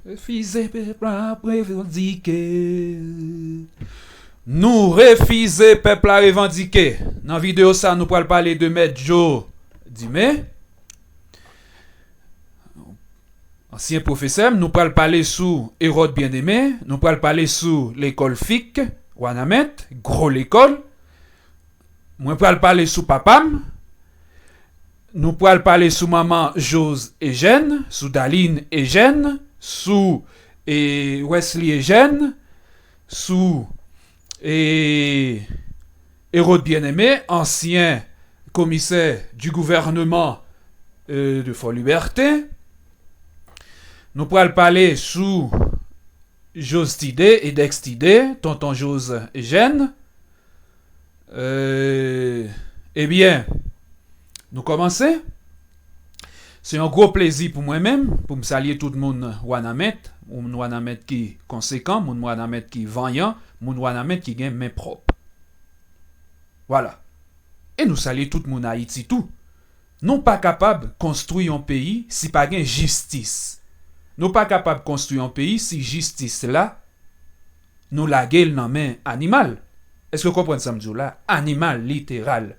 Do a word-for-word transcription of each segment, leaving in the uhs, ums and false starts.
Refize pèp la ap revandike. Nou refize pèp la revandike. Nan videyo sa, nou pral pale de Mèt Joe Dumé, ansyen pwofesè m. Nou pral pale sou Hérode Bien-Aimé. Nou pral pale sou lekòl Fik, Wanament, gwo lekòl. Mwen pral pale sou papa m. Nou pral pale sou manman Jose Eugène, sou Daline Eugène, sou e, Wesley Eugène, sou e, Hérode Bien-Aimé, ansyen komisè du gouvernement e, de Fort Liberté. Nou pral pale sou Jose Tidé, Edex Tidé, tonton Jose Eugène. E, ebyen, nou kòmanse. Se yon gwo plezi pou mwen menm, pou m salye tout moun Wanament, moun Wanament ki konsekan, moun Wanament ki vanyan, moun Wanament ki gen men pwòp. Vwala. E nou salye tout moun Ayiti tou. Nou pa kapab konstwi yon peyi si pa gen jistis. Nou pa kapab konstwi yon peyi si jistis la, nou lage l nan men animal. Èske w konprann sa m di w la? Animal, literal.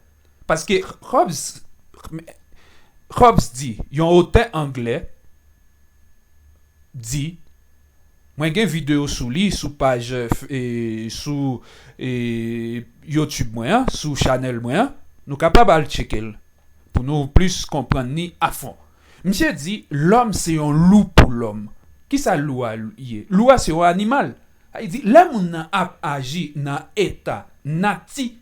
Paske Hobbes, Hobbes di, yon otè anglè di, mwen gen videyo sou li, sou paj, e, sou e, YouTube mwen an, sou chanèl mwen an. Nou kapab al tcheke l pou nou plis konprann ni afon. Misye di, lòm se yon lou pou lòm. Kisa lou a ye? Lou a se yon animal. Sa vle di, lè moun nan ap aji nan eta nati,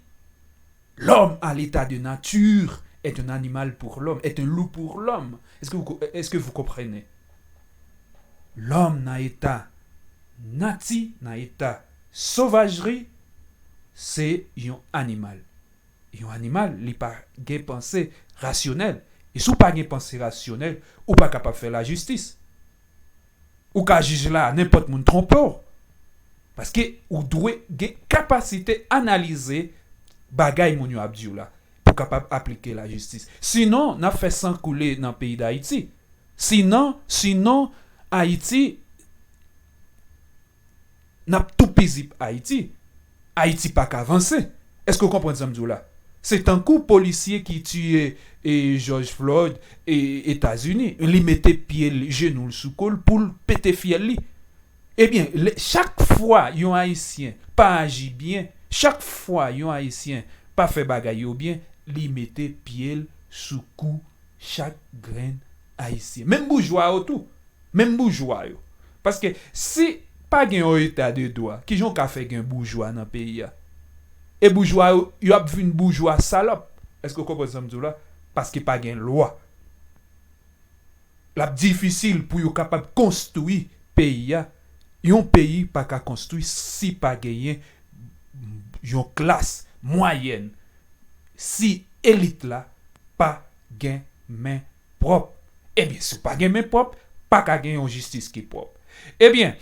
l'homme à l'état de nature est un animal pour l'homme, est un loup pour l'homme. Est-ce que vous, est-ce que vous comprenez? Lòm nan eta nati, nan eta sovajri, se yon animal. Yon animal, li pa gen panse rasyonèl. E si w pa gen panse rasyonèl, ou pa kapab fè lajistis. Ou ka jij la, nenpòt moun twonpe w. Paske ou dwe gen kapasite analize bagay moun yo ap di w la pou kapab aplike lajistis. Sinon, n ap fè san koule nan peyi Dayiti. Sinon, sinon, Ayiti, n ap toupizip Ayiti. Ayiti pa ka vanse. Èske w konprann sa m di w la? Se tankou polisye ki tiye e George Floyd e Etazini. Li mete pye l, jenou l sou kou l pou l pete fyèl li. Ebyen, lè, chak fwa yon Ayisyen pa aji byen, chak fwa yon Ayisyen pa fè bagay yo byen, li mete pye l sou kou chak grenn Ayisyen. Menm boujwa yo tou. Menm boujwa yo. Paske si pa gen yon eta de dwa, kijan w ka fè gen boujwa nan peyi a? E boujwa yo, yo ap vin boujwa salòp. Èske w konprann sa m di w la? Paske pa gen lwa. L ap difisil pou yo kapab konstwi peyi a. Yon peyi pa ka konstwi si pa genyen yon klas mwayèn, si elit la pa gen men pwòp. Ebyen, si w pa gen men pwòp, pa ka gen yon jistis ki pwòp. Ebyen,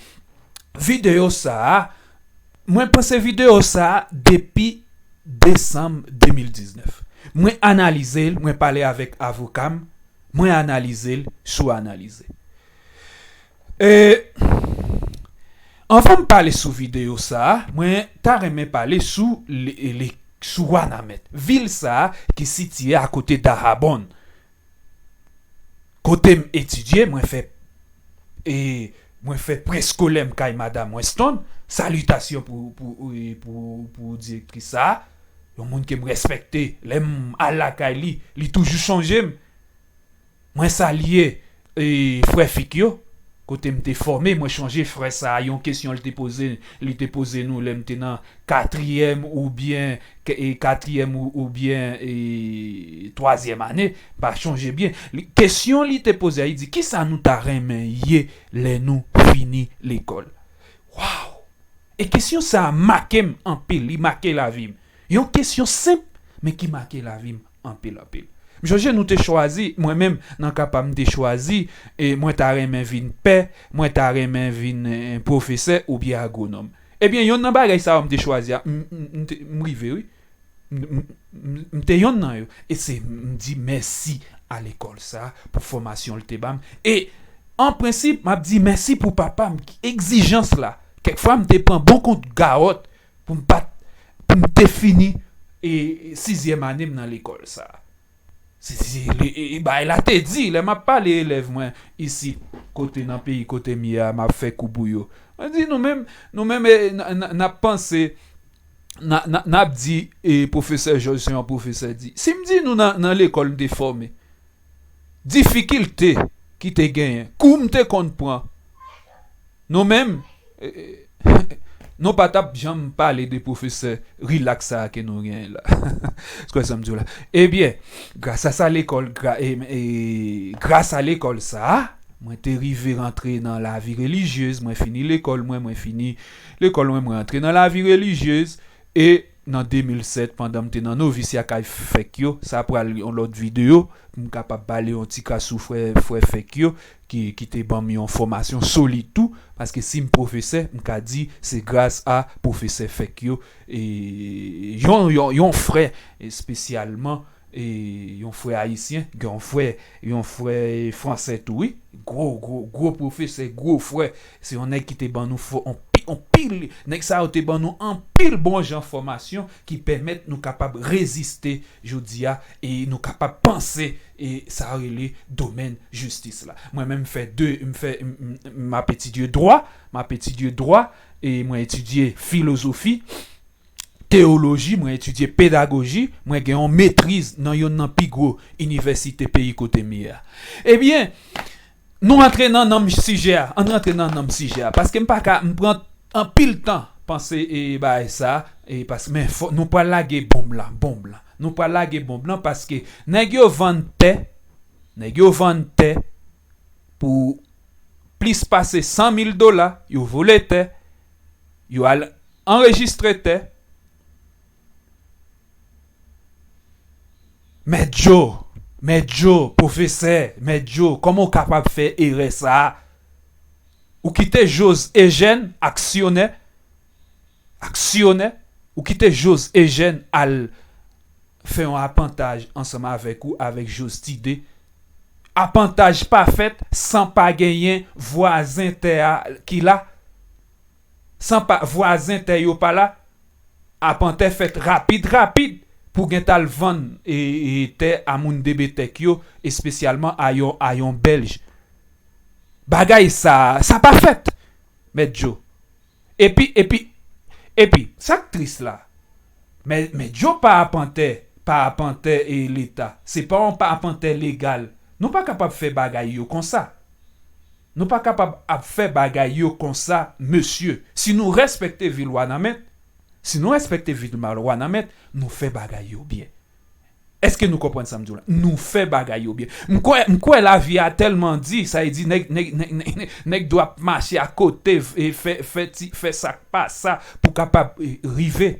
videyo sa a, mwen panse videyo sa a depi desanm de mil diznèf. Mwen analize l, mwen pale avèk avoka m, mwen analize l, sou analize. E, anvan m pale sou videyo sa a, mwen ta renmen pale sou le, le, sou Wanament, vil sa a ki sitiye akote Dahabon. Kote m etidye, mwen fè, e, mwen fè preskolè m kay Madam Weston. Salitasyon pou, pou, e, pou, pou direktris sa a. Yon moun ke m respekte. Lè m al lakay li, li toujou sonje m. Mwen salye, e, frè Fik yo. Kote m te fòme, mwen chonje frè sa a, yon kesyon li te poze, li te poze nou lè m te nan katriyèm oubyen, ke-, e, katriyèm ou, oubyen, e, twazyèm ane, m pa chonje byen. Li, kesyon li te poze a, li di, "Kisa nou ta renmen ye lè nou fini lekòl?" Waw! E kesyon sa a make m anpil, li make lavi m. Yon kesyon senp, men ki make lavi m anpil, anpil. M chonje nou te chwazi, mwen menm, nan ka pa m, m te chwazi, e mwen ta renmen vin pè, mwen ta renmen vin, e, pwofesè oubyen agwonòm. Ebyen, yonn nan bagay sa yo m te chwazi a, m, m, m te, m rive, wi. M, m, m, m te yonn nan yo. E se, m di mèsi a lekòl sa a pou fòmasyon l te ba m. E An prensip, m ap di mèsi pou papa m ki egzijans la. Kèk fwa, m te pran bon kont gawòt pou m pa t, pou m te fini e, e sizyèm ane m nan lekòl sa a. Se, se, e, e, e bagay la te di, lè m ap pale elèv mwen isit, kote nan peyi kote m ye a, m ap fè kou pou yo. Mwen di nou menm, nou menm, e, n, n, n ap panse, n, n, n ap di, e, pwofesè Jòj se yon pwofesè di. Si m di nou nan, nan lekòl m te fòme, difikilte ki te genyen, kou m te konn pran, nou menm, e, e, nou pa t ap janm pale de pwofesè rilaks sa a ke nou genyen la. Kwè sa m di w la. Ebyen, gras a sa lekòl, gra, e, e, gras a lekòl sa a, mwen te rive rantre nan lavi relijyez, mwen fini lekòl mwen, mwen fini lekòl mwen, mwen rantre nan lavi relijyez, e nan de mil sèt, pandan m te nan novisya kay Fèk yo, sa pral yon lòt videyo, pou m kapab pale yon ti ka sou frè, frè Fèk yo, ki, ki te ban m yon fòmasyon solid tou, paske si m pwofesè, m ka di se gras a pwofesè Fèk yo, e yon, yon, yon frè espesyalman, e yon frè ayisyen, gen yon frè, yon frè fransè tou, wi. Gwo, gwo, gwo pwofesè, gwo frè. Se yon nèg ki te ban nou fò, on pi, on pil. Nèg sa yo te ban nou anpil bon jan fòmasyon ki pèmèt nou kapab reziste jodi a e nou kapab panse e sa rele domèn jistis la. Mwen menm m fè de, m fè, m, m, m ap etidye dwa, m ap etidye dwa e mwen etidye filozofi, teyoloji, mwen etidye pedagoji, mwen gen yon metriz nan youn nan pi gwo inivèsite peyi kote m ye a. Ebyen, nou antre nan nanm sijè a, ann rantre nan nanm sijè a, paske m pa ka, m pran anpil tan panse e bagay sa, e pas, men fò, nou pral lage bonm lan, bonm lan. Nou pral lage bonm lan paske nèg yo vann tè, nèg yo vann tè pou plis pase san mil dola, yo vole tè, yo al anrejistre tè. Mèt Djo, Mèt Djo, pwofesè, Mèt Djo, kòman w kapab fè erè sa a? Ou kite Jos Ejèn, aksyonè, aksyonè, ou kite Jos Ejèn al fè yon apantaj ansanm avèk ou, avèk Jos Tide. Apantaj pa fèt san pa genyen vwazen tè a ki la. San pa, vwazen tè yo pa la. Apantè fèt rapid, rapid pou gen t al vann e, e tè a moun Debetèk yo, espesyalman a yon, a yon Bèlj. Bagay sa, sa pa fèt, Mèt Djo. Epi, epi, epi, sa k tris la, men, men Djo pa apantè, pa apantè e Leta. Se pa yon pa apantè legal. Nou pa kapab fè bagay yo konsa. Nou pa kapab ap fè bagay yo konsa, mesye. Si nou respekte vil Wanament, si nou respekte vil ma-, Wanament, nou fè bagay yo byen. Èske nou konprann sa m di w la? Nou fè bagay yo byen. M kwè, m kwè lavi a tèlman di, sa vle di nèg, nèg, nèg, nèg, nèg dwe ap mache akote, e fè, fè ti, fè sa k pa sa pou kapab, e, rive.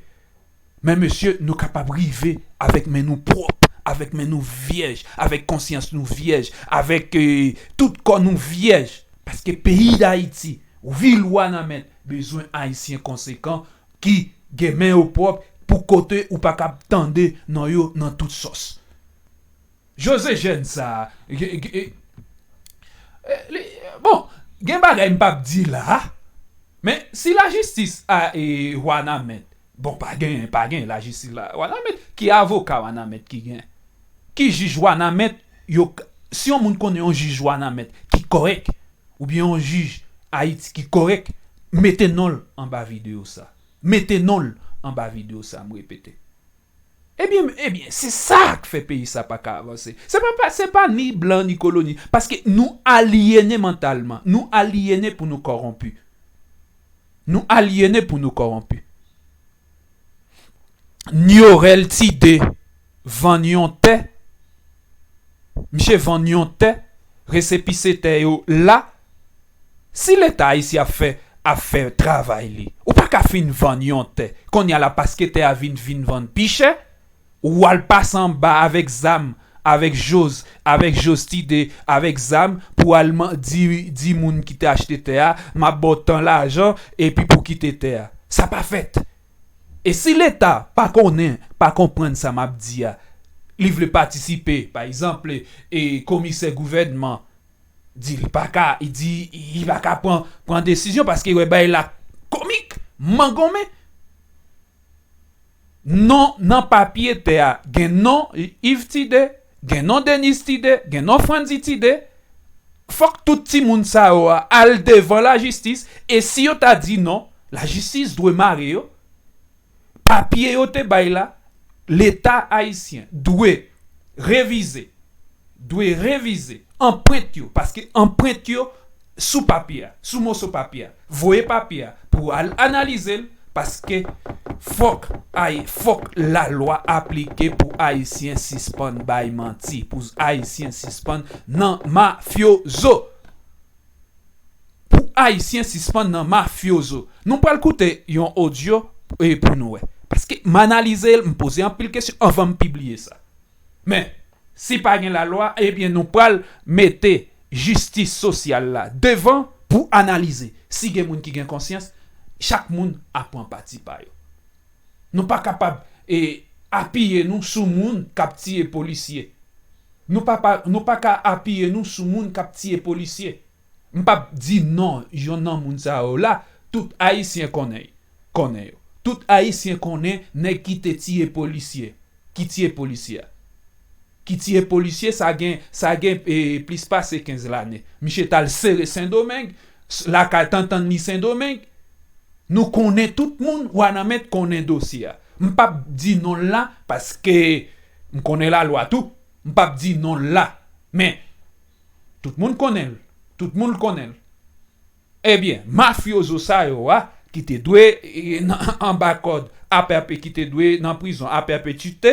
Men mesye, nou kapab rive avèk men nou pwòp, avèk men nou vyèj, avèk konsyans nou vyèj, avèk, e, tout kò nou vyèj. Paske peyi Dayiti, vil Wanament, bezwen Ayisyen konsekan ki gen men yo pwòp pou kote ou pa kab tande non yo nan tout sòs. José Jèn sa, ge-, ge-, e, e, li, bon, gen bagay m p ap di la, men si lajistis a, e, Wanament, bon, pa gen, pa gen lajistis la, Wanament, ki avoka Wanament ki gen? Ki jij Wanament, yo, si yon moun konnen yon jij Wanament ki kòrèk, oubyen yon jij Ayiti ki kòrèk, mete non l anba videyo sa. Mete non l anba videyo sa, m repete. Ebyen, ebyen, se sa k fè peyi sa pa ka avanse. Se pa, pa, se pa ni blan ni koloni. Paske nou alyene mantalman. Nou alyene pou nou kòwonpi. Nou alyene pou nou kòwonpi. Nyorèl Tide vann yon tè. Misye vann yon tè. Resepise tè yo la. Si Leta ayisyen ap fè, ap fè travay li, ou pa ka fin vann yon tè. Kounye a la, paske tè a vin, vin vann pi chè, ou al pase anba avèk zam, avèk Jos, avèk Jos Tide, avèk zam, pou al man-, di, di moun ki te achte tè a, "M ap ba w tan lajan, epi pou kite tè a." Sa pa fèt. E si Leta pa konnen, pa konprann sa m ap di a, li vle patisipe, pa egzanp, e komisè gouvènman, Di l pa ka, li di li pa ka pran, pran desizyon paske wè bagay la komik, mangonmen. Non, nan papye tè a, gen non Yves Tide, gen non Denis Tide, gen non Frantzy Tide. Fòk tout timoun sa yo a al devan lajistis, e si yo ta di non, lajistis dwe mare yo. Papye yo te bay la, Leta ayisyen dwe revize, dwe revize anprent yo, paske anprent yo sou papye a, sou moso papye a. Voye papye a pou al analize l, paske fòk ay, fòk lalwa aplike pou Ayisyen sispann bay manti, pou Ayisyen sispann nan mafyozo. Pou Ayisyen sispann nan mafyozo. Nou pral koute yon odyo e pou nou wè. Paske m analize l, m poze anpil kesyon anvan m pibliye sa. Men, si pa gen lalwa, ebyen nou pral mete jistis sosyal la devan pou analize. Si gen moun ki gen konsyans, chak moun ap pran pati pa yo. Nou pa kapab e, apiye nou sou moun k ap tiye polisye. Nou pa, pa, nou pa ka apiye nou sou moun k ap tiye polisye. M p ap di non yon nan moun sa yo la, tout Ayisyen konnen, konnen yo. Tout Ayisyen konnen nèg ki te tiye polisye, ki tiye polisye a. Ki tiye polisye, sa gen, sa gen e, plis pase kenz lane. Misye t al sere Sendomeng, s- lakay tantann li Sendomeng. Nou konnen tout moun, Wanament konnen dosye a. M p ap di non l la, paske m konnen lalwa tou. M p ap di non l la. Men, tout moun konnen l. Tout moun konnen l. Ebyen, mafyozo sa yo a, ki te dwe e, nan, anba kòd a pèpe, ki te dwe nan prizon a pèpetite,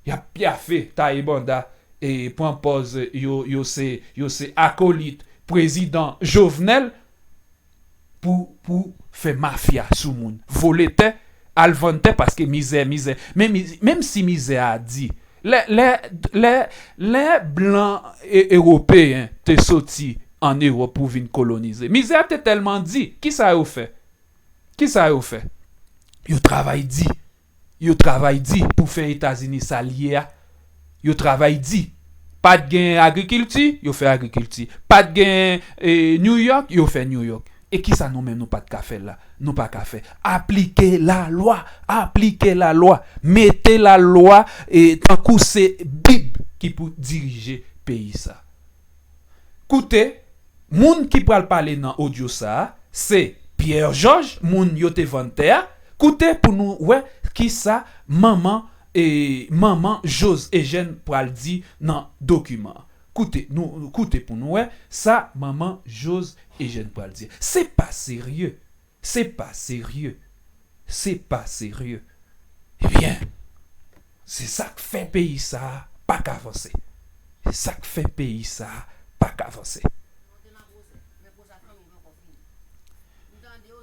y ap pyafe, taye banda, e pran pòz yo, yo se, yo se akolit prezidan Jovenel pou, pou fè mafya sou moun. Vole tè, al vann tè paske mizè, mizè. Men, mi- menm si mizè a di, lè, lè, lè, lè blan e, ewopeyen te soti ann Ewòp pou vin kolonize, mizè a te tèlman di, kisa yo fè? Kisa yo fè? Yo travay di. Yo travay di pou fè Etazini sa l ye a. Yo travay di. Pa t gen agrikilti, yo fè agrikilti. Pa t gen e, New York, yo fè New York. E kisa nou menm nou pa t ka fè la? Nou pa ka fè. Aplike lalwa, aplike lalwa. Mete lalwa e, tankou se Bib ki pou dirije peyi sa. Koute, moun ki pral pale nan odyo sa a, se Pierre Georges, moun yo te vann tè a. Koute pou nou wè kisa manman e manman Jose Eugène pral di nan dokiman an. Koute, nou, koute pou nou wè sa manman Jose Eugène pral di. Se pa serye. Se pa serye. Se pa serye. Ebyen, se sa k fè peyi sa a pa ka vanse. Se sa k fè peyi sa a pa ka vanse.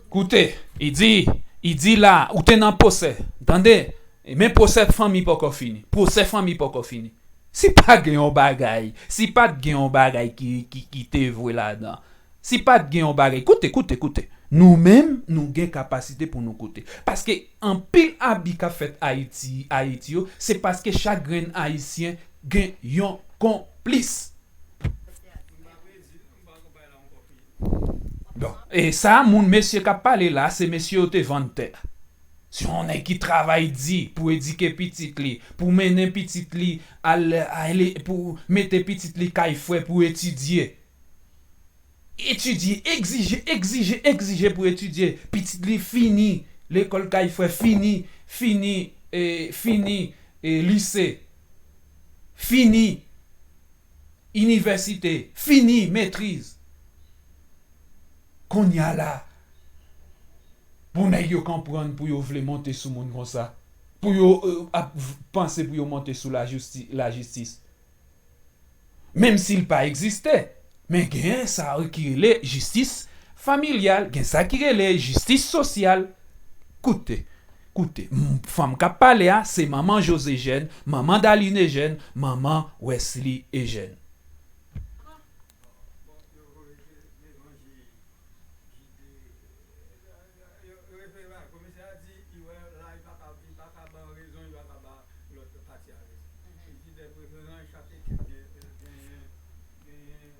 Koute, li di, li di la, ou te nan pwosè. Tande, men pwosè fanmi poko fini. Pwosè fanmi poko fini. Si pa gen yon bagay, si pa t gen yon bagay ki, ki, ki te vre ladan, si pa t gen yon bagay, koute, koute, koute. Nou menm, nou gen kapasite pou nou koute. Paske anpil abi k ap fèt Ayiti, Ayiti yo, se paske chak grenn Ayisyen gen yon konplis. Bon, e sa, moun mesye k ap pale la, se mesye yo te vann tè. Se yon nèg ki travay di pou edike pitit li, pou mennen pitit li al, al pou mete pitit li kay frè pou etidye. Etidye, egzije, egzije, egzije pou etidye. Pitit li fini lekòl kay frè, fini, fini, e, fini, e, lise, fini inivèsite, fini metriz. Kounye a la, pou nèg yo konprann, pou yo vle monte sou moun konsa, pou yo e, ap v- panse pou yo monte sou lajistis, lajistis. Menm si l pa egziste, men gen sa ki rele jistis familyal, gen sa ki rele jistis sosyal. Koute, koute, m- fanm k ap pale a, se manman Jose Eugène, manman Daline Eugène, manman Wesley Eugène. Bon, yo korije levanjil ki te, yo, yo, yo refere bagay. Komisè a di, li wè la, li pa ka, li pa ka ban rezon, li pa ka ba lòt pati a rezon. Li di, dè preferans, chak ekip gen, genyen, genyen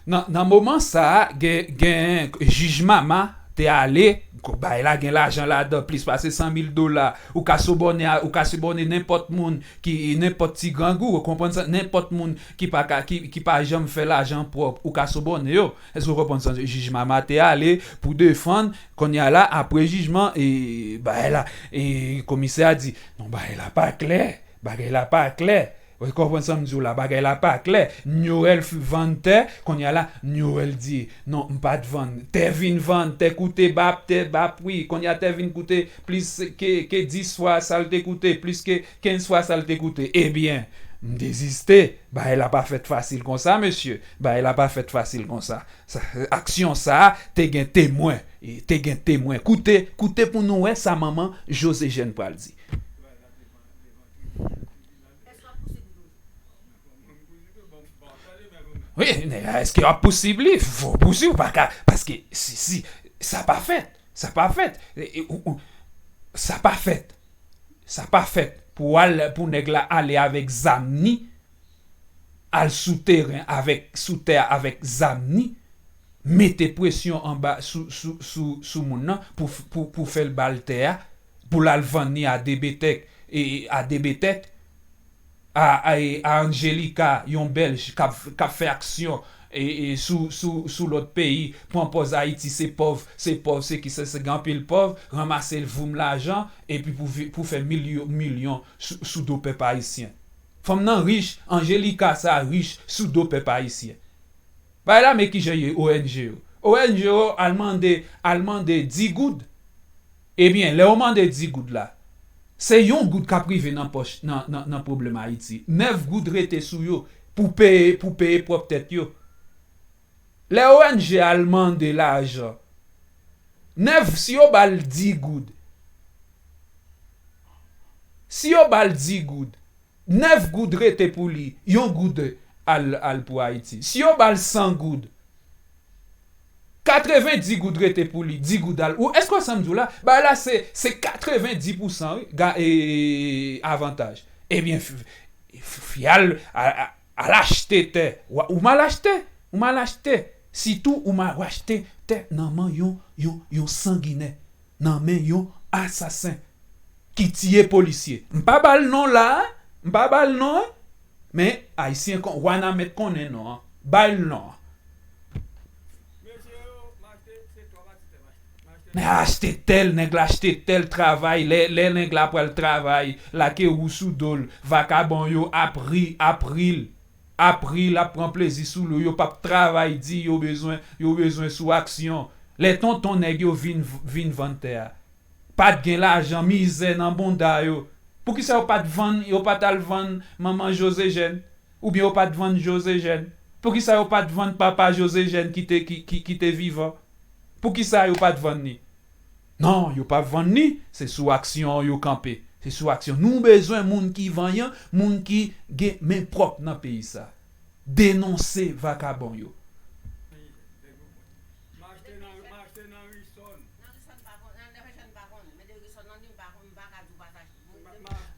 Nan, nan moman sa a, gen, gen jij Mama te ale, bagay la gen lajan ladan, plis pase san mil dola. Ou ka sibòne a, ou ka sibòne nenpòt moun ki, nenpòt ti grangou, ou konprann sa, nenpòt moun ki pa ka, ki, ki pa janm fè lajan pwòp, ou ka sibòne yo. Èske w konprann sa? Jij Mama te ale pou defann, kounye a la, apre jijman, e, bagay la, e, komisè a di, non, bagay la pa klè, bagay la pa klè. Ou konprann sa m di w la, bagay la pa klè. Nyorèl f-, vann tè, kounye a la, Nyorèl di, non, m pa t vann. Tè vin vann, tè koute bap, tè bap, wi. Kounye a tè vin koute plis ke, ke dis fwa sa l te koute, plis ke kenz fwa sa l te koute. Ebyen, m deziste. Bagay la pa fèt fasil konsa, mesye. Bagay la pa fèt fasil konsa. Sa, aksyon sa a te gen temwen. E, te gen temwen. Koute, koute pou nou wè sa manman José Jeune pral di. Wi, men èske w ap pousib li? Fò w pousib, ou pa ka, paske si, si, sa pa fèt, sa pa fèt. E, e, ou, ou, sa pa fèt, sa pa fèt pou al, pou nèg la ale avèk zam ni, al sou teren avèk, sou tè a avèk zam ni, mete presyon anba sou, sou, sou, sou moun nan pou, pou, pou fè l ba l tè a, pou l al vann ni a de betèk, e, e, a de betèk, a, a, e, a Angelica, yon Bèlj k ap, k ap fè aksyon, e, e, sou, sou, sou lòt peyi, pran pòz Ayiti se pòv, se pòv, se ki, se, se gen anpil pòv, ranmase l voum lajan, epi pou vi-, pou fè milyon, milyon sou, sou do pèp ayisyen. Fanm nan rich, Angelica sa rich sou do pèp ayisyen. Bay la, men kijan ye O N G yo. O N G yo al mande, al mande dis goud. Ebyen, lè yo mande dis goud la, se yon goud k ap rive nan pòch, nan, nan, nan pwoblèm Ayiti. Nèf goud rete sou yo pou peye, pou peye pwòp tèt yo. Lè O N G al mande lajan, nèf, si yo ba l dis goud, si yo ba l dis goud, nèf goud rete pou li, yon goud al, al pou Ayiti. Si yo ba l san goud, katrevendis goud rete pou li, dis goud al. Ou, èske w sa m di w la? Bagay la se, se katrevendis pousan, wi, ga-, e, avantaj. Ebyen, f-, f-, fi al, a, a, al achte tè. Wa-, ou mal achte, ou mal achte. Sitou, ou mal achte tè nan men yon, yon, yon sanginè, nan men yon asasen ki tiye polisye. M pa ba l non la, m pa ba l non, men Ayisyen kon, Wanament konnen non an. Ba l non an. Men achte tèl, nèg la achte tèl travay, lè, lè nèg la pral travay, lage wou sou do l, vakabon yo ap ri, ap ri l, ap ri l, ap pran plezi sou li, yo p ap travay di, yo bezwen, yo bezwen sou aksyon. Lè tonton nèg yo vin, vin vann tè a, pa t gen lajan, mizè nan bounda yo. Poukisa yo pa t vann, yo pa t al vann manman José Jeune? Oubyen yo pa t vann José Jeune? Poukisa yo pa t vann papa José Jeune ki te, ki, ki, ki te vivan? Poukisa yo pa t vann li? Non, yo p ap vann li, se sou aksyon yo kanpe. Se sou aksyon. Nou bezwen moun ki vanyan, moun ki gen men pwòp nan peyi sa. Denonse vakabon yo.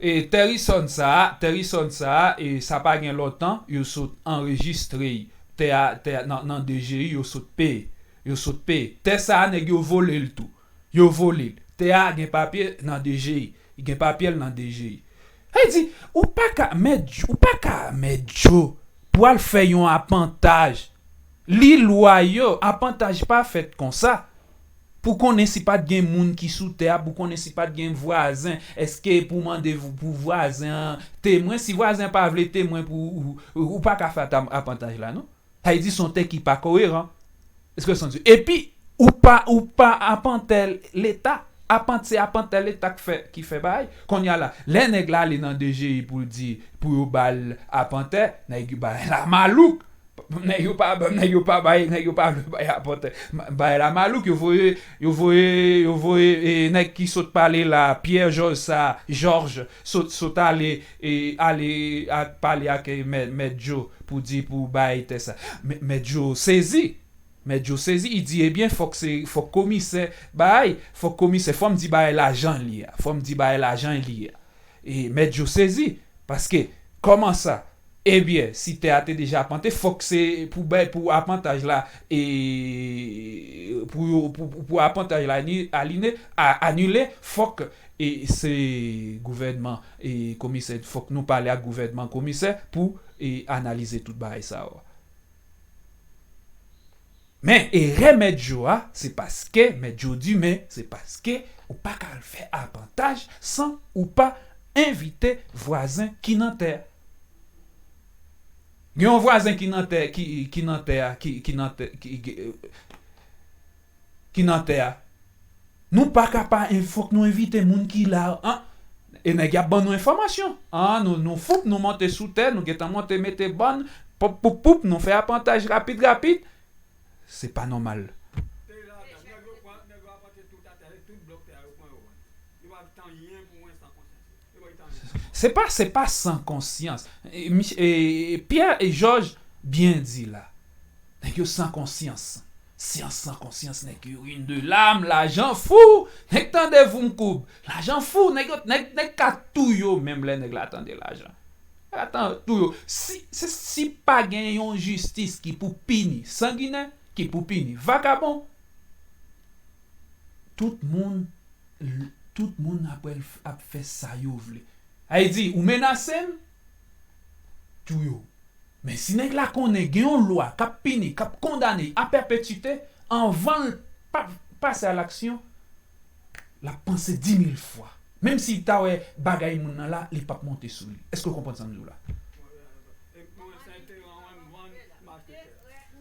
E Terison sa a, Terison sa a, e sa pa gen lontan, yo sot anrejistre tè a, tè a nan, nan D G I, yo sot peye. Yo sot peye. Tè sa a, nèg yo vole l tou. Yo vole l. Tè a gen papye nan D G I. Gen papye l nan D G I. Sa vle di, ou pa ka mèt, ou pa ka mèt Djo pou al fè yon apantaj. Li lwa yo, apantaj pa fèt konsa. Pou konnen si pa t gen moun ki sou tè a, pou konnen si pa t gen vwazen, èske pou mande v-, pou vwazen an temwen, si vwazen pa vle temwen pou ou, ou, ou pa ka fè ata-, apantaj la, non. Sa vle di se yon tè ki pa koeran. Èske w santi? Epi, ou pa, ou pa apantè Leta. Apant-, se apantè Leta k fè, ki fè bagay. Kounye a la, lè nèg la ale nan D G I pou l di, pou yo ba l apantè, nèg yo ba l la malouk. Nèg yo pa, nèg yo pa bay, nèg yo pa vle bay apantè. Ma-, bay la malouk, yo voye, yo voye, yo voye, e, nèg ki sot pale la, Pierre Georges sa, Georges, sot, sot ale, e, ale a, pale ak, e, mèt, mèt Djo pou di pou bay tè sa. Mè-, mèt Djo sezi. Mèt Djo sezi, li di, ebyen, fòk se, fòk komisè bay, fòk komisè, fò m di bagay la jan l ye a. Fò m di bagay la jan l ye a. E mèt Djo sezi, paske, kòman sa? Ebyen, si tè a te deja apante, fòk se pou bay, pou apantaj la, e, pou yo, pou, pou, pou apantaj la ani-, aline, a, anile, fòk, e, se gouvènman, e, komisè, fòk nou pale ak gouvènman komisè pou, e, analize tout bagay sa yo. Men erè Mèt Jo a, se paske, Mèt Jo di, men se paske ou pa ka al fè apantaj san ou pa envite vwazen ki nan tè a. Gen yon vwazen ki nan tè, ki, ki nan tè a, ki, ki nan tè, ki, ki, ki nan tè a. Nou pa ka pa, fòk nou envite moun ki la, an. E nèg y ap ban nou enfòmasyon. An, nou, nou foup, nou monte sou tè, nou gentan monte mete bòn, poup, poup, poup, nou fè apantaj rapid, rapid. Se pa nòmal. Se pa, se pa san konsyans. E, Mich-, e, Pierre e Georges byen di la. Nèg yo san konsyans. Syans san konsyans, nèg yo rin de lam, lajan fou. Nèg tande voum koub. Lajan fou, nèg yo, nèg, nèg ka touye w menm lè nèg la tande lajan. Nèg la tan-, touye w. Si, si, si pa gen yon jistis ki pou pini sanginè, ki pou pini vakabon, tout moun, tout moun ap, ap fè sa yo vle. Sa vle di, ou menase m, touye w. Men si nèg la konnen gen yon lwa k ap pini, k ap kondane a pèpetite, anvan l pa pase a laksyon, l ap panse di mil fwa. Menm si l ta wè bagay moun nan la, li p ap monte sou li. Èske w konprann sa m di w la?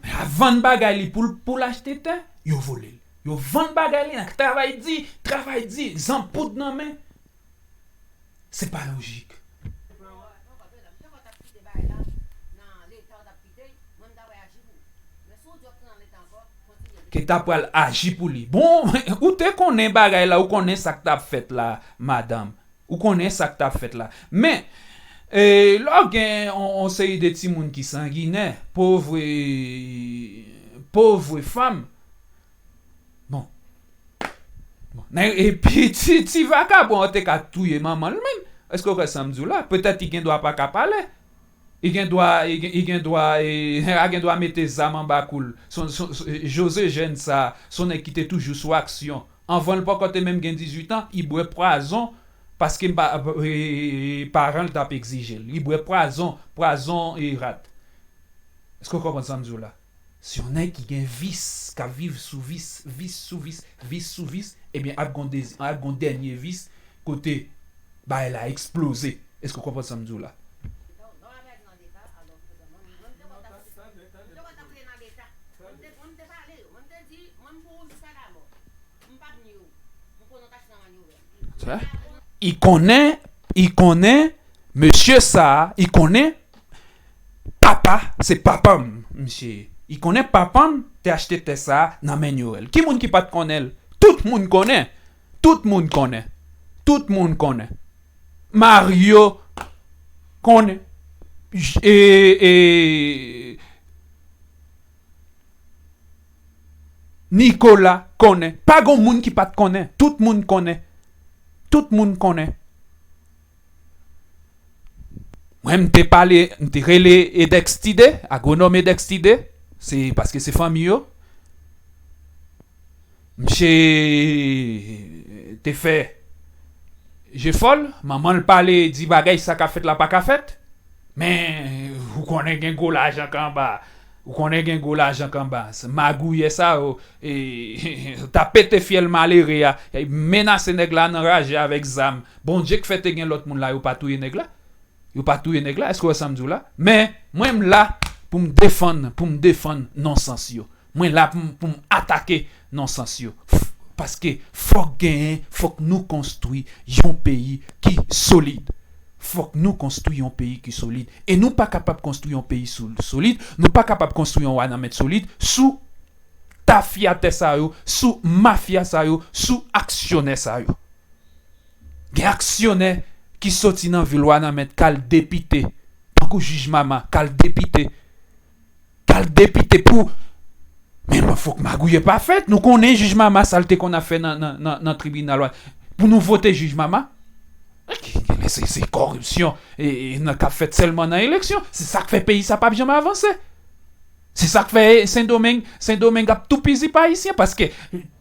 L ap vann bagay li pou l, pou l achte tè, yo vole l. Yo vann bagay li, nan travay di, travay di, zanpoud nan men. Se pa lojik. Ke ta pral aji pou li. Bon, ou te konnen bagay la, ou konnen sa k t ap fèt la, madanm. Ou konnen sa k t ap fèt la. Men, e, lè w gen on, on seri de timoun ki sanginè, pov, pov fanm, bon, bon, nan, epi ti, ti vakabon an te ka touye manman l menm. Èske w kwè sa m di w la? Petèt li gen dwa pa ka pale. Li gen dwa, li gen, li gen dwa, e, a gen dwa mete zam anba kou l. Son, son, son, José jèn sa, son nèg ki te toujou sou aksyon. Anvan l poko te menm gen dizuit an, li bwè pwazon paske pa, e, e, e, paran l t ap egzije l. Li bwè pwazon, pwazon e rat. Èske w konprann sa m di w la? Se yon nèg ki gen vis, k ap viv sou vis, vis sou vis, vis sou vis, ebyen, ap gon dezi-, ap gon dènye vis kote bagay la eksploze. Èske w konprann sa m di w la? I konnen, i konnen, mesye sa, i konnen, papa, se papa m, misye ye. I konnen papa m te achte tè sa nan men Nyorèl. Ki moun ki pa t konnen l? Tout moun konnen. Tout moun konnen. Tout moun konnen. Mario konnen. J-, e, e, Nicolas konnen. Pa gon moun ki pa t konnen. Tout moun konnen. Tout moun konnen. Mwen, m te pale, m te rele Edex Tide, agwonòm Edex Tide, se paske se fanmi yo. Misye te fè je fòl, manman l pale, di bagay sa ka fèt la pa ka fèt. Men, ou konnen gen gwo lajan k anba. Ou konnen gen gwo lajan k anba. Se magouyè sa yo, e, ta pete fyèl malere a, e, menase nèg la nan raje avèk zam. Bondye k fè te gen lòt moun la, yo pa touye nèg la. Yo pa touye nèg la, èske w wè sa m di w la? Men, mwen, m la pou m defann, pou m defann nonsans yo. Mwen la pou m, pou m atake nonsans yo. F-, paske fòk genyen, fòk nou konstwi yon peyi ki solid. Fòk nou konstwi yon peyi ki solid. E nou pa kapab konstwi yon peyi sou-, solid, nou pa kapab konstwi yon Wanament solid sou tafyatè sa yo, sou mafya sa yo, sou aksyonè sa yo. Gen aksyonè ki soti nan vil Wanament k al depite, tankou jij Mama, k al depite, k al depite pou, men fòk magouyè pa fèt. Nou konnen jij Mama, sa l te konn ap fè nan, nan, nan, nan tribinal la. Pou nou vote jij Mama, Genlè se, se koripsyon e, e nan k ap fèt sèlman nan eleksyon. Se sa k fè peyi sa p ap janm avanse. Se sa k fè Sendomeng, Sendomeng ap toupizi pa Ayisyen, paske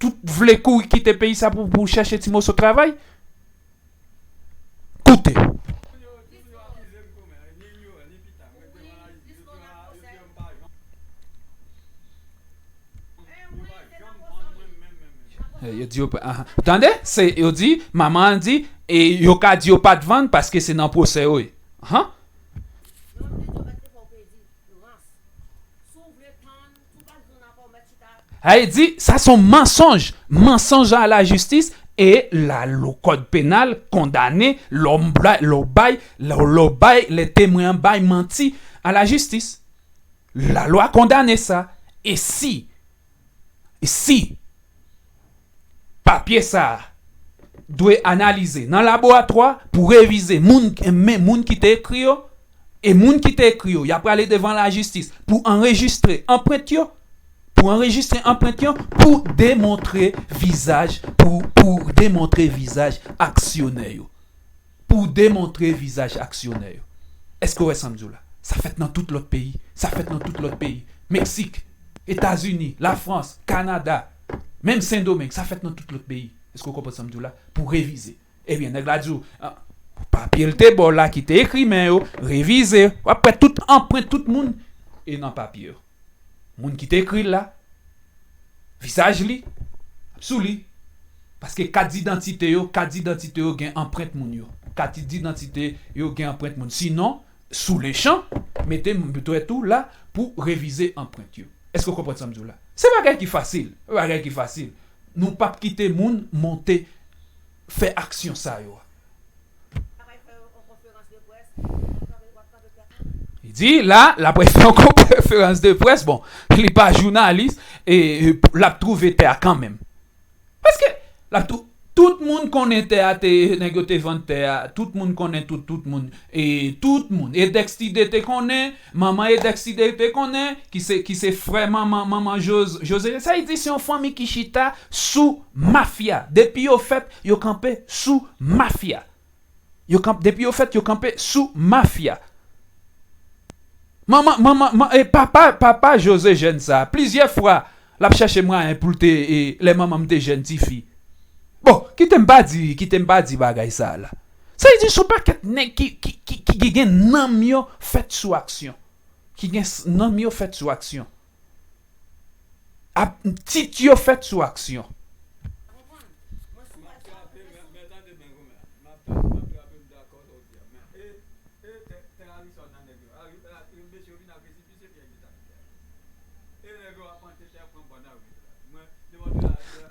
tout vle kouri kite peyi sa pou, pou chèche ti moso travay. Koute. Eh, yo di yo pa, aha. Tande, se, yo di, manman an di, e yo ka di yo pa t vann paske se nan pwosè yo ye. Aha. Sa vle di, sa se yon mansonj, mansonj a la jistis, e la, le kòd penal kondane lè w bay, lè w bay, lè w bay, lè temwen an bay manti a la jistis. Lalwa kondane sa. E si, e si papye sa a dwe analize nan laboratwa pou revize moun, men moun ki te ekri yo, e moun ki te ekri yo, y ap prale devan lajistis pou anrejistre anprent yo, pou anrejistre anprent yo, pou demontre vizaj, pou, pou demontre vizaj aksyonè yo. Pou demontre vizaj aksyonè yo. Èske w wè sa m di w la? Sa fèt nan tout lòt peyi. Sa fèt nan tout lòt peyi. Meksik, Etazini, Lafrans, Kanada, menm Sendomeng, sa fèt nan tout lòt peyi. Èske w konprann sa m di w la? Pou revize. Ebyen, nèg la di w, ah, papye l te ba w la ki te ekri men yo, revize. W ap wè tout anprent tout moun e nan papye yo. Moun ki te ekri l la, vizaj li ap sou li. Paske kat didantite yo, kat didantite yo gen anprent moun yo. Kat didantite yo gen anprent moun. Sinon, sou lechan, mete dwèt ou la pou revize anprent yo. Èske w konprann sa m di w la? Se bagay ki fasil. Se bagay ki fasil. Nou p ap kite moun monte fè aksyon sa yo a. Li di la, l ap fè yon konferans de près, bon, li pa jounalis, e, e, l ap twouve tè a kanmenm. Paske, l ap twou-, tout moun konnen tè a te, nèg yo te vann tè a, tout moun konnen tout, tout moun, e, tout moun. Edèks Tide te konnen, manman Edèks Tide te konnen, ki se, ki se frè manman, manman Joz-, Jozefin. Sa vle di se yon fanmi ki chita sou mafya. Depi yo fèt, yo kanpe sou mafya. Yo kanp-, depi yo fèt, yo kanpe sou mafya. Manman, manman, man-, e papa, papa Jozefin sa, plizyè fwa, l ap chèche mwayen pou l te, e, lè manman m te jèn tifi. Bon, kite m pa di, kite m pa di bagay sa la. Sa vle di se yon pakèt nèg ki, ki, ki, ki, ki gen nanm yo fèt sou aksyon. Ki gen s-, nanm yo fèt sou aksyon. Ap, tit yo fèt sou aksyon.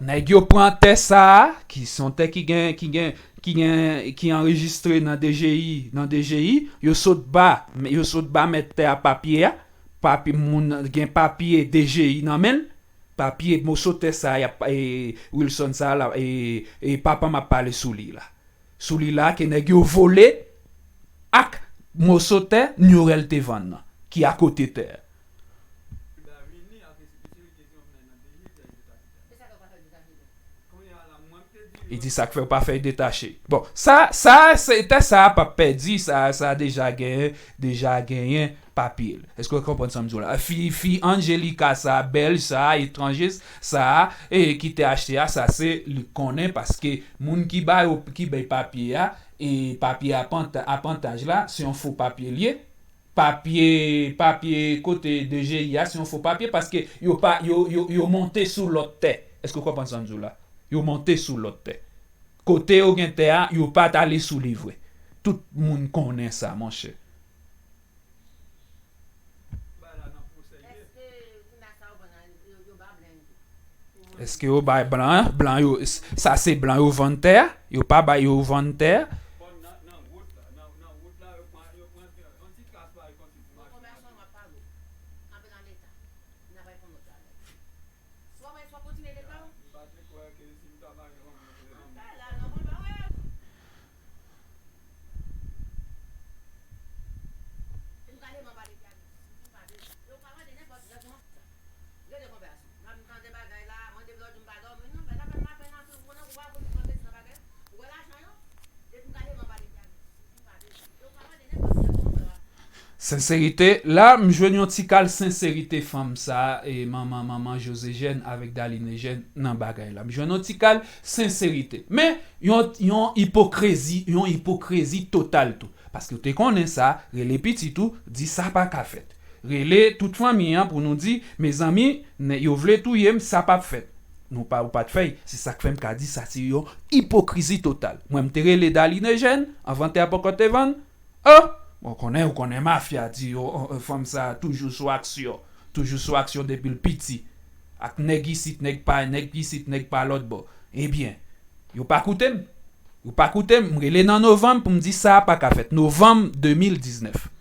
Nèg yo pran tè sa a, ki se yon tè ki gen, ki gen, ki gen, ki anrejistre nan D G I, nan D G I, yo sot ba, yo sot ba mèt tè a papye a, papye, moun nan gen papye D G I nan men l, papye moso tè sa a, y ap, e, Wilson sa a, la, e, e, papa m ap pale sou li la. Sou li la, ke nèg yo vole ak moso tè Nurel te vann nan, ki akote tè a. Li di sa k fè yo pa fè l detache. Bon, sa, sa, se, tè sa a p ap pèdi, sa, sa deja genyen, deja genyen papye l. Èske w konprann sa m di w la? Fi, fi Angelica sa, bèl sa, etranje sa, e ki te achte a, sa se li konnen paske moun ki ba yo, ki bay papye a, e papye apanta-, apantaj la, se yon fo papye l ye. Papye, papye kote D G I a, se yon fo papye paske yo pa, yo, yo, yo monte sou lòt tè. Èske w konprann sa m di w la? Yo monte sou lòt tè. Kote yo gen tè a, yo pa t ale sou li vre. Tout moun konnen sa, monchè. Èske yo bay blan, blan yo, s-, sa se blan yo vann tè a? Yo pa bay yo vann tè a? Senserite, la, m jwenn yon ti kal senserite fanm sa, e manman, manman Jose Jèn avèk Daline Jèn nan bagay la. M jwenn yon ti kal senserite. Men, yon, yon ipokrezi, yon ipokrezi total tou. Paske w te konnen sa, rele pitit ou, di sa pa ka fèt. Rele tout fanmi an pou nou di, mezanmi, nè, yo vle touye m, sa p ap fèt. Nou pa, ou pa t fè l, se sa k fè m ka di sa, se yon ipokrizi total. Mwen, m te rele Daline Jèn, anvan tè a poko te vann, Oh! Bon, konnen, ou konnen mafya di yo, oh, oh, fanm sa toujou sou aksyon. Toujou sou aksyon depi l piti. Ak nèg isit, nèg pa, nèg isit, nèg pa lòt bò. Ebyen, yo pa koute m. Yo pa koute m. M rele nan novanm pou m di sa a pa ka fèt. Novanm de mil diznèf.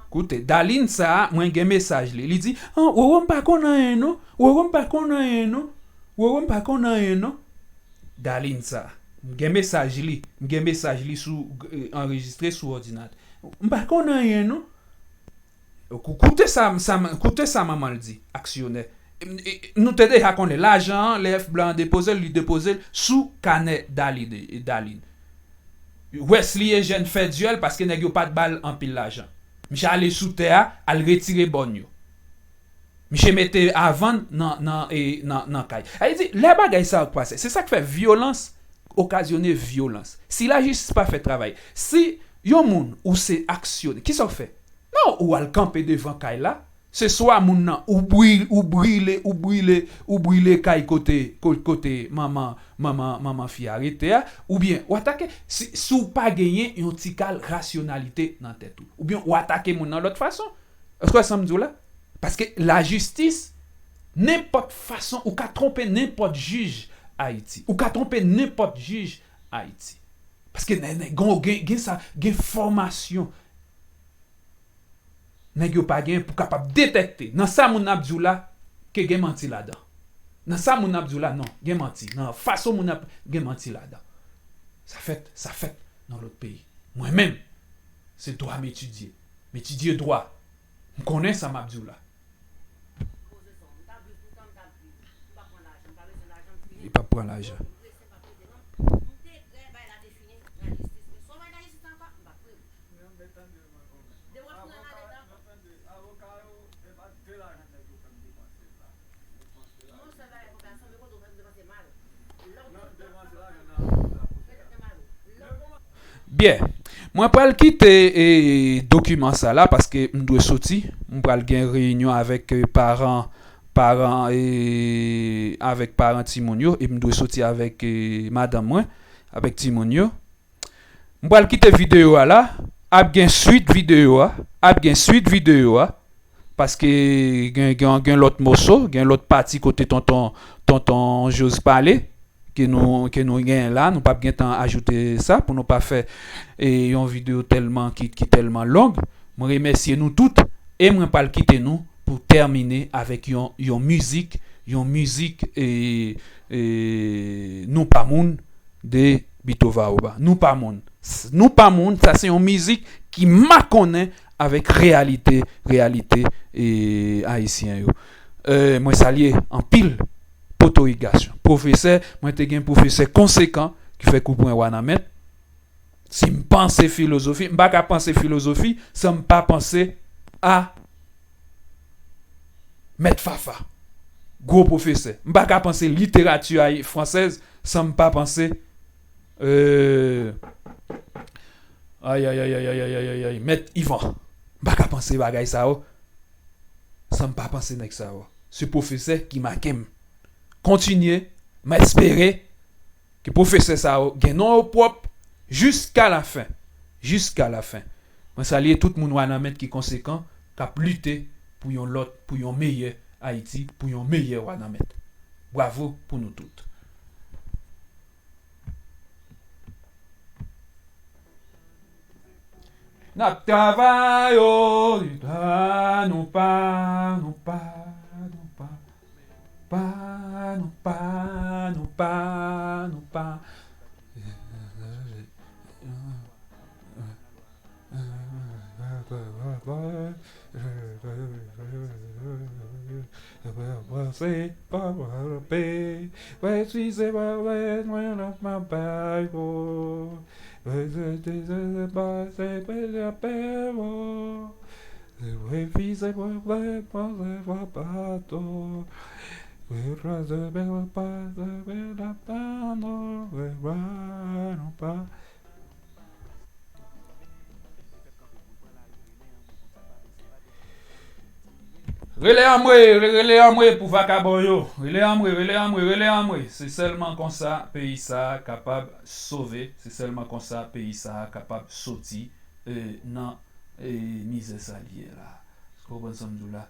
Koute, Daline sa a, mwen gen mesaj li. Li di, "An, Roro m pa konn anyen non. Roro m pa konn anyen non. Roro m pa konn anyen non." Daline sa a. M gen mesaj li. M gen mesaj li sou, eh, anrejistre sou òdinatè. "M pa konn anyen non." Kou-, koute sa, sa, koute sa manman l di, aksyonè. E, e, nou te deja konnen lajan an, lè F blan an depoze l, li depoze l sou kanè Daline, Daline. Wesley Eugène fè dyèl paske nèg yo pa t ba l anpil lajan. Misye ale sou tè a, al retire bòn yo. Misye mete a vann nan, nan, e, nan, nan kay. Sa vle di, lè bagay sa yo pase, se sa k fè vyolans okazyone vyolans. Si lajistis pa fè travay, si yon moun ou se aksyonè, kisa w fè? Non, ou al kanpe devan kay la. Se swa moun nan, ou bri-, ou brile, ou brile, ou brile kay kote, ko-, kote manman, manman, manman fi a rete a, oubyen ou atake, si, si w pa genyen yon ti kal rasyonalite nan tèt ou, oubyen ou atake moun nan lòt fason. Èske w wè sa m di w la? Paske lajistis, nenpòt fason, ou ka twonpe nenpòt jij Ayiti. Ou ka twonpe nenpòt jij Ayiti. Paske nè-, nè-, gen, gen, gen sa, gen fòmasyon nèg yo pa gen pou kapab detèkte nan sa moun nan ap di w la ke gen manti ladan. Nan sa moun nan ap di w la, non, gen manti. Nan fason moun nan ap, gen manti ladan. Sa fèt, sa fèt nan lòt peyi. Mwen menm, se dwa m etidye. M etidye dwa. M konnen sa m ap di w la. Li p ap pran lajan. Byen. Mwen pral kite, e, dokiman sa la paske m dwe soti. M pral gen reyinyon avèk, e, paran, paran, e, avèk paran timoun yo, e m dwe soti avèk, e, madanm mwen, avèk timoun yo. M pral kite videyo a la. Ap gen swit videyo a. Ap gen swit videyo a. Paske gen, gen, gen lòt moso, gen lòt pati kote tonton, tonton Jose pale, ke nou, ke nou gen la. Nou p ap gen tan ajoute sa pou nou pa fè, e, yon videyo tèlman ki, ki tèlman long. Mwen remèsye nou tout e mwen pral kite nou pou tèmine avèk yon, yon mizik, yon mizik, e, e, Nou pa moun de Bito Vaoba. Nou pa moun. S-, Nou pa moun, sa se yon mizik ki makonnen avèk reyalite, reyalite, e, ayisyen yo. E, mwen salye anpil Potorik Gasyon. Pwofesè, mwen te gen pwofesè konsekan ki fè kou pwen Wanament. Si m panse filozofi, m pa ka panse filozofi san m pa panse a Mèt Fafa, gwo pwofesè. M pa ka panse literati ay-, fransèz san m pa panse, euh, ay, ay, ay, ay, ay, ay, ay, ay, ay, Mèt Ivan. M pa ka panse bagay sa yo san m pa panse nèg sa yo. Se pwofesè ki make m. Kontinye, m espere ke pwofesè sa yo gen non yo pwòp jiska lafen. Jiska lafen. Mwen salye tout moun Wanament ki konsekan, k ap lite pou yon lòt, pou yon meyè Ayiti, pou yon meyè Wanament. Bravo pou nou tout. N ap travay, o, nou pa, nou pa, nou pa, pa, nou pa, nou pa, nou pa. Se pa mwen pe, mwen si se pa mwen, mwen la mwen bay pou. Mwen se te se se pa se pe la pe pou. Se mwen fi se mwen mwen mwen se mwen pa to. Mwen ra se pe mwen pa se pe la pa no, mwen ra nou pa. Rele anmwe, rele anmwe pou vakabon yo. Rele anmwe, rele anmwe, rele anmwe. Se sèlman konsa peyi sa a kapab sove. Se sèlman konsa peyi sa a kapab soti eh, nan eh, mizè sa li ye la. Ou konprann sa m di w la?